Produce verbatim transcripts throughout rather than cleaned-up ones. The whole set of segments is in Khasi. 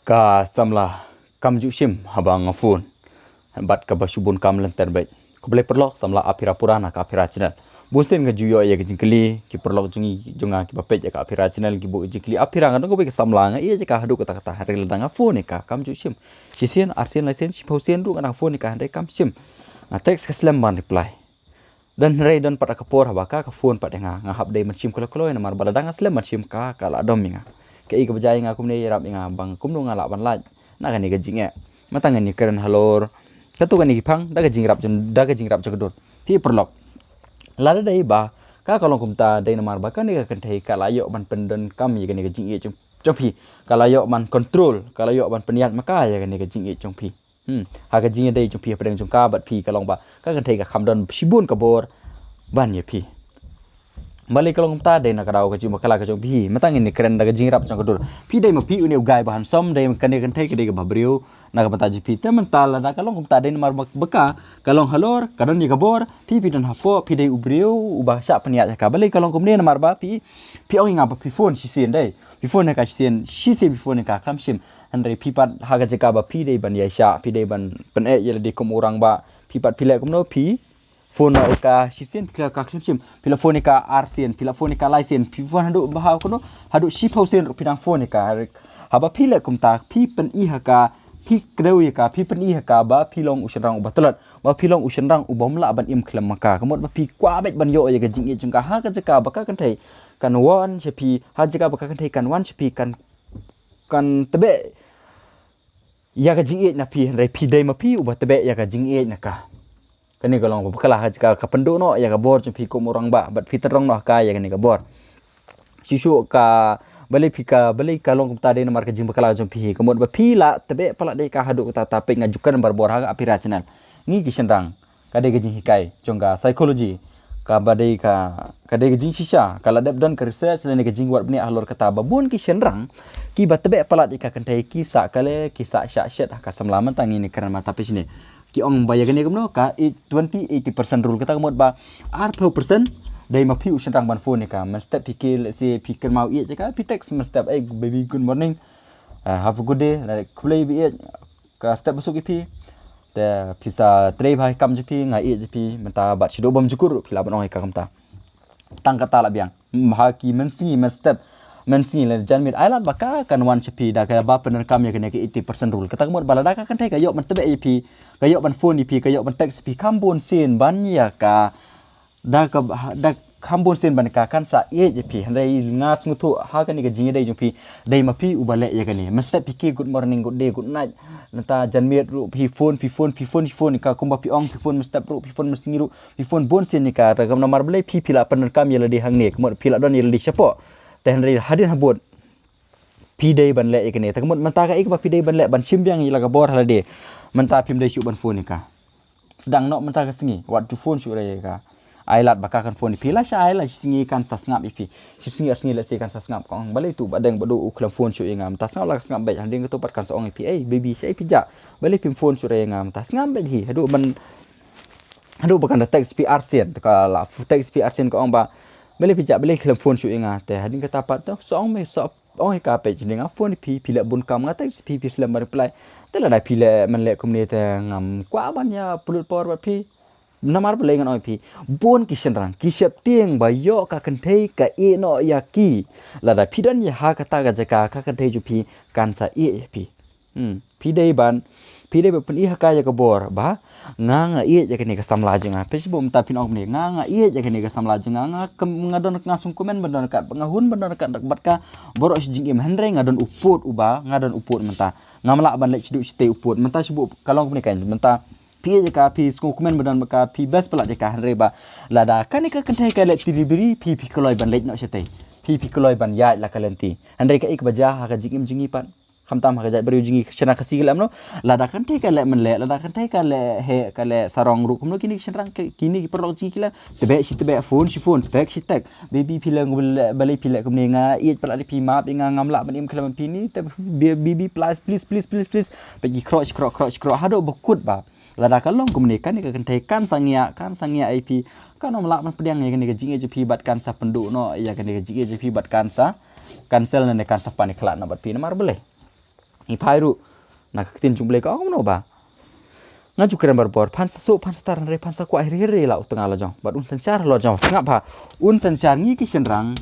Ka samla kam ju shim haba nga phone bad kaba shu bun kam lynter beit. Khublei paralok, samla ap hi ra pura na ka Ap hi ra channel. Bun sien nga ju ïoh ïa ka jingkylli, ki paralok jong ngi jong nga kiba peit ïa ka Ap hi ra channel ki buh jingkylli, Ap hi ra, nga don kawei ka samla, nga ïeit ïa ka haduh katta katta, hynrei lada nga phone ïa ka kam ju shim. Shisien, arsien, laisien, shiphew sien ruh nga dang phone ïa ka hynrei kam shim. Nga text ka slem ban reply. Don hynrei don pat ka por haba ka ka phone pat ïa nga, nga hap dei ban shim kloi kloi namar ba lada nga slem ban shim ka, ka la dom ïa nga. Kaei kaba jia ïa nga kumne, ïarap ïa nga ba kumno nga lah ban lait na kane ka jingeh. Mynta ngin ïakren halor kato kane ki phang da ka jingïarap jong, da ka jingïarap jong ka dur. Phi paralok, lada dei ba ka ka long kumta, dei namar ba kane ka kynthei ka la ïoh ban pyndonkam ïa kane ka jingïeit jong, jong phi, ka la ïoh ban control, ka la ïoh ban pynïaid ma ka ïa kane ka jingïeit jong phi. Hmm. Ha ka jingïadei jong phi hapdeng jong ka bad phi, ka long ba ka kynthei ka kham don shibun ka bor ban ïa phi. Balei ka long kumta? Dei na ka daw ka jingbakla ka jong phi. Mynta ngin ïakren da ka jingïarap jong ka dur. Phi dei ma phi une u guy ba handsome, dei kane ka kynthei ka dei kaba briew na ka bynta jong phi. Te mynta lada ka long kumta, dei namar ba, ba ka ka long halor, ka don ïa ka bor, phi phi don hapoh, phi dei u briew uba shah pynïaid ha ka. Balei ka long kumne? Namar ba phi, phi ong ïa nga ba phi phone shisien, dei, phi phone ïa ka shisien, shisien phi phone ïa ka, kam shim. Hynrei phi pat ha ka jaka ba phi dei ban ïaishah, phi dei ban pyneh ïa lade kum u rangbah, phi pat phi leh kumno? Phi phone ïa ka shisien, phi la, ka khlem shim, phi la phone ïa ka arsien, phi la phone ïa ka laisien, phi phone haduh ba ha kumno, haduh shiphew sien ruh phi dang phone ïa ka. Haba phi leh kumta, phi pyni ha ka, phi kdew ïa ka, phi pyni ha ka ba phi long u shynrang uba tlot, ba phi long u shynrang u bym lah ban im khlem ma ka. Ka mut ba phi kwah beit ban ïoh ïa ka jingïeit jong ka ha ka jaka ba ka kynthei kan wan sha phi, ha jaka ba ka kynthei kan wan sha phi, kan, kan tbeh ïa ka jingïeit na phi, hynrei phi dei ma phi uba tbeh ïa ka jingïeit na ka. Kane ka long ba bakla ha jaka ka pynduh noh ïa ka bor jong phi kum u rangbah bad phi tyrong noh ha ka ïa kane ka bor. Shisha ka, balei phi ka, balei ka long kumta? Dei namar ka jingbakla jong phi, ka mut ba phi la tbeh palat ïa ka haduh katta katta. Peit, nga ju kren barabor ha ka Ap hi ra channel. Ngi ki shynrang, ka dei ka jinghikai jong ka psychology, kaba dei ka, ka dei ka jingshisha, ka la dep don ka research lane ka jingwad bniah halor kata ba bun ki shynrang kiba tbeh palat ïa ka kynthei ki sah kale, ki sah shah shet ha ka samla. Mynta ngin ïakren mynta phi shane. Ki ong ba ïa kane kumno, ka eight twenty eighty percent rule. Kata ka mut ba arphew percent dei ma phi u shynrang ban phone ïa ka. Mynstep phi kiew, let's say phi kynmaw ïeit ïa ka, phi text mynstep, "Hey baby, good morning, uh, have a good day." Khublei ba ïeit, ka step ba suk ïa phi. Te phi sa trei bha ïa ka kam jong phi, nga ïeit ïa phi. Mynta bad shaduh bymjukut ruh phi lah ban ong ïa ka kumta. Tang kata la biang. Hmm, ha ki mynsngi, mynstep, mynsngi lane janmiet, ai lad ba ka kan wan sha phi da kaba pyndonkam ïa kane ka eighty percent rule. Kata ka mut ba lada ka kynthei ka ïoh ban tbeh ïa phi, ka ïoh ban phone ïa phi, ka ïoh ban text ïa phi kham bun sien ban ïa ka, da ka, da kham bun sien ban ïa ka, kan sa ïeit ïa phi. Hynrei nga sngewthuh ha kane ka jingïadei jong phi, dei ma phi uba leh ïa kane. Mynstep phi kiew, "Good morning, good day, good night." Nangta janmiet ruh phi phone, phi phone, phi phone, phi phone ïa ka, kumba phi ong, phi phone mynstep ruh, phi phone mynsngi ruh, phi phone bun sien ïa ka. Te namar balei? Phi, phi la pyndonkam ïa lade hangne, ka mut phi la don ïa lade shapoh. Te hynrei hadien habud phi dei ban leh ïa kane. Te ka mut mynta kaei kaba phi dei ban leh, ban shim biang ïa la ka bor ha lade. Mynta phim dei shuh ban phone ïa ka. Sdang noh mynta ka sngi, wat ju phone shuh re ïa ka. Ai lad ba ka kan phone ïa phi, lashai la shi sngi kan sa sngap ïa phi. Shi sngi ar sngi, let's say, kan sa sngap, ka ong, "Balei tu Bahdeng Bahduh u khlem phone shuh ïa nga mynta? Sngap la ka sngap beit, hadien kato pat kan sa ong ïa phi, 'Ei baby, shaei phi jah? Balei phim phone shuh re ïa nga mynta?'" Sngap beit hi, haduh ban, haduh ba kan da text phi arsien, te ka la text phi arsien, ka ong ba, "Balei phi jah, balei khlem phone shuh ïa nga?" Te hadien kata pat te sa ong me, sa ong ïa ka, "Peit, jingdei nga phone ïa phi, phi leh bun kam, nga text phi, phi slem ban reply. Te lada phi leh, men leh kumne te ngam kwah ban ïa pynlut por bad phi." Namar balei ngan ong ïa phi? Bun ki shynrang ki sheptieng ba ïoh ka kynthei ka ïeh noh ïa ki. Lada phi don ïa ha kata ka jaka, ka kynthei jong phi kan sa ïeh ïa phi. Hmm. Phi dei ban, phi dei ban pyni ha ka ïa ka bor ba nga, nga ïeit ïa kane ka samla jong nga. Phi shu buh mynta phin ong kumne, "Nga, nga ïeit ïa kane ka samla jong nga. Nga kem, nga don, nga sngewkmen ban don ryngkat, nga hun ban don ryngkat bad ka baroh shi jingim, hynrei nga don u pud uba, nga don u pud mynta. Ngam lah ban leit shaduh shatei u pud." Mynta shu buh ka long kumne kan, mynta phi ïeit ïa ka, phi sngewkmen ban don bad ka, phi best palat ïa ka, hynrei ba lada kane ka kynthei ka leh delivery, phi, phi kloi ban leit noh shatei. Phi, phi kloi ban ïaid la ka lynti. Hynrei kaei kaba jia ha ka jingim jong ngi pat, khamtam ha ka jaitbynriew jong ngi, shynrang Khasi ki leh kumno? Lada kynthei ka leh mynleh, lada kynthei ka leh heh, ka leh sarong ruh kumno, kine ki shynrang ki, kine ki paralok jong ngi ki leh, tbeh shi tbeh, phone shi phone, text shi text. "Baby, phi leh, balei phi leh kumne? Nga ïeit palat ïa phi, map ïa nga, ngam lah ban im khlem ïa phi." Ni te, "Baby, please, please, please, please, please." Peit, ki khroh shi khroh, khroh shi khroh haduh ba kut ba lada ka long kumne, kane ka kynthei kan sa ngiah, kan sa ngiah ïa phi, kan ym lah ban pdiang ïa kane ka jingïeit jong phi bad kan sa pynduh noh ïa kane ka jingïeit jong phi bad kan sa cancel ne kan sa pan ïa khlad noh bad phi. Namar balei? Ngi phai ruh na ka ktien jong U Blei ka ong kumno ba, nga ju kren barabor, phan sa suk, phan sa tar, hynrei phan sa kwah hiri hiri la u tnga la jong bad un synshar la jong. Sngap bha, un synshar. Ngi ki shynrang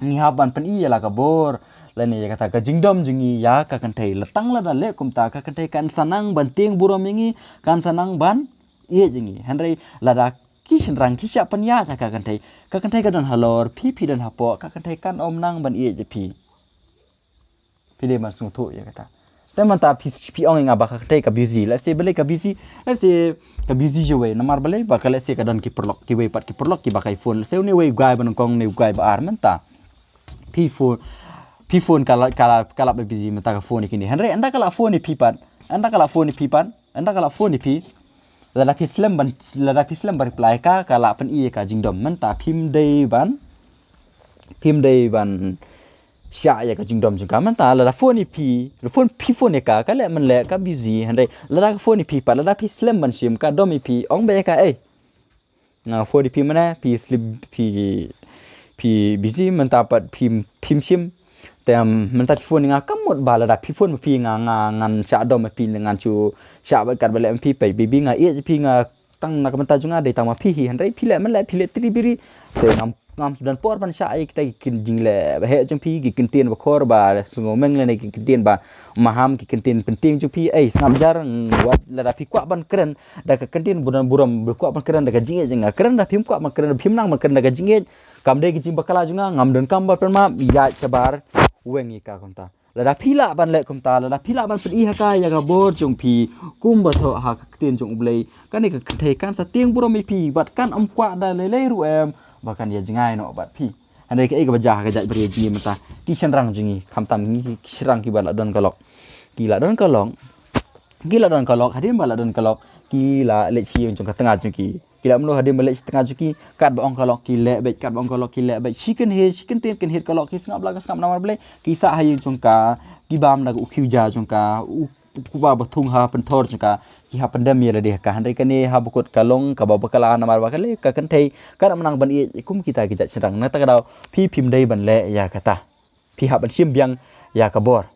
ngi hap ban pyni ïa la ka bor lane ïa kata ka jingdom jong ngi ïa ka kynthei. La tang lada leh kumta, ka kynthei kan sa nang ban tieng burom ïa ngi, kan sa nang ban ïeit ïa ngi. Hynrei lada ki shynrang ki shah pynïaid ha ka kynthei, ka kynthei ka don halor, phi phi don hapoh, ka kynthei kan ym nang ban ïeit ïa phi. Phi dei ban sngewthuh ïa kata. Te mynta phi, phi ong ïa nga ba ka kynthei ka busy. Let's say balei ka busy, let's say ka busy jowei. Namar balei ba ka, let's say ka don ki paralok, kiwei pat ki paralok kiba kai phone. Let's say une uwei u guy ba nyngkong, une u guy ba ar, mynta phi phone, phi phone ka la, ka la, ka la ba busy, mynta ka phone ïa kine. Hynrei ynda ka la phone ïa phi pat, ynda ka la phone ïa phi pat, ynda ka la phone ïa phi, lada phi slem ban, lada phi slem ban reply ka, ka la pyni ïa ka jingdom. Mynta phim dei ban, phim dei ban shah ïa ka jingdom jong ka. Mynta lada phone ïa phi, phone, phi phone ïa ka, ka leh man leh, ka busy. Hynrei lada ka phone ïa phi pat, lada phi slem ban shim, ka dom ïa phi, ong beit ïa ka, ei, nga phone ïa phi mynne, phi slem, phi, phi busy, mynta pat phi, phim shim. Te mynta phi phone ïa nga, ka mut ba lada phi phone ma phi, nga, nga, ngan shah dom ma phi, ngan shu shah bad katba leh ma phi, peit baby, nga ïeit ïa phi, nga tang na ka bynta jong nga dei tang ma phi hi. Hynrei phi leh man leh, phi leh tri biri. Te ngam, ngam shu don por ban shah ïa kita ki kin, jingleh ba heh jong phi, ki kyntien ba khor ba sngewmeng lane ki kyntien ba maham, ki kyntien pyntieng jong phi. Ei, sngap jar, wat lada phi kwah ban kren da ka kyntien burom, burom, phi kwah ban kren da ka jingïeit jong nga, kren. Da phim kwah ban kren, phim nang ban kren da ka jingïeit, kam dei ka jingbakla jong nga, ngam donkam ban pynmap. Ïaid shabar, weng ïa ka kumta. Lada phi lah ban leh kumta, lada phi lah ban pyni ha ka ïa ka bor jong phi, kumba thoh ha ka ktien jong U Blei, kane ka kynthei kan sa tieng burom ïa phi, bad kan ym kwah da lei lei ruh em ba kan ïa jngai noh bad phi. Hynrei kaei kaba jia ha ka jaitbynriew jong ngi mynta, ki shynrang jong ngi, khamtam ngi ki shynrang kiba la don ka lok, ki la don ka lok, ki la don ka lok, hadien ba la don ka lok, ki la leit sha ïing jong ka tnga jong ki. Ki la mano hadien ba leit sha tnga jong ki, katba ong ka lok ki leh beit, katba ong ka lok ki leh beit. Shi kynhied, shi kyntien kynhied ka lok, ki sngap la ka sngap, namar balei? Ki sah ha ïing jong ka, ki bam da u khiew ja jong ka, u, u kpa ba thung ha pynthor jong ka, ki hap pyndem ïa lade ha ka. Hynrei kane haba kut ka long kaba bakla, namar ba ka leh ka kynthei kan ym nang ban ïeit kum kita ki jait shynrang. Na kata ka daw phi phim dei ban leh ïa kata. Phi hap ban shim biang ïa ka bor.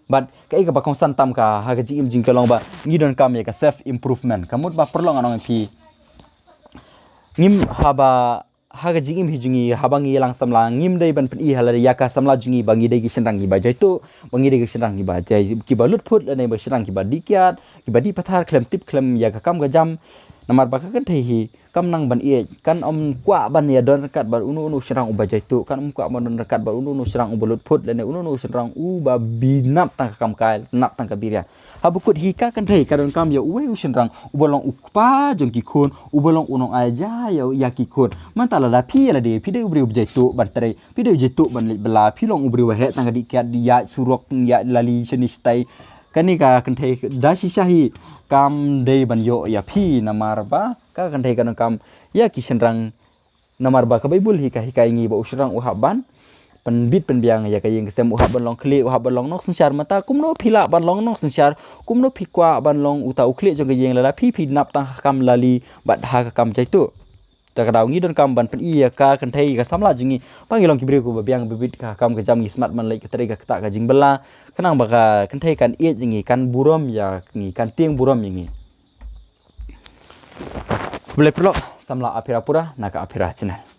Bad kaei kaba kongsan tam ka ha ka jingim jong ngi ka long ba ngi donkam ïa ka self improvement. Ka mut ba paralok, ngan ong ïa phi, ngim, haba ha ka jingim hi jong ngi, haba ngi ïalang samla, ngim dei ban pyni ha lade ïa ka samla jong ngi ba ngi dei ki shynrang kiba jaituh, ba ngi dei ki shynrang kiba jai, kiba lut phut, lane ba shynrang kiba dih kiad, kiba dih pathar, khlem tip khlem ïa ka kam ka jam. Namar ba ka kynthei hi kam nang ban ïeit, kan ym kwah ban ïa don ryngkat bad uno uno u shynrang uba jaituh, kan ym kwah ban don ryngkat bad uno uno u shynrang uba lut phut, lane uno uno u shynrang uba bynap tang ka kam kai, nap tang ka biria. Haba kut hi ka kynthei ka donkam ïa uwei u shynrang uba long u kpa jong ki khun, uba long u nongai ja ïa, ïa ki khun. Mynta lada phi ïa lade, phi dei u briew uba jaituh ban trei, phi dei u jaituh ban leit bylla, phi long u briew uba heh tang ka dih kiad, ïaid surok, ïaid lali shane shatai. Kane ka kynthei da shisha hi kam dei ban ïoh ïa phi, namar ba ka kynthei ka donkam ïa ki shynrang. Namar ba ka Baibl hi ka hikai ngi ba u shynrang u hap ban pynbit pynbiang ïa ka ïing ka sem, u hap ban long khlieh, u hap ban long nongsynshar. Mynta kumno phi lah ban long nongsynshar, kumno phi kwah ban long uta u khlieh jong ka ïing lada phi, phi nap tang ha ka kam lali bad ha ka kam jaituh? Ta ka daw ngi donkam ban pyni ïa ka kynthei, ka samla jong ngi, ba ngi long ki briew kiba biang ba bit ha ka kam ka jam, ngi smat ban leit ka trei ka ktah ka jingbylla, khnang ba ka kynthei kan ïeit ïa ngi, kan burom ïa ngi, kan tieng burom ïa ngi. Khublei paralok, samla Aphira Pura na ka Aphira Channel.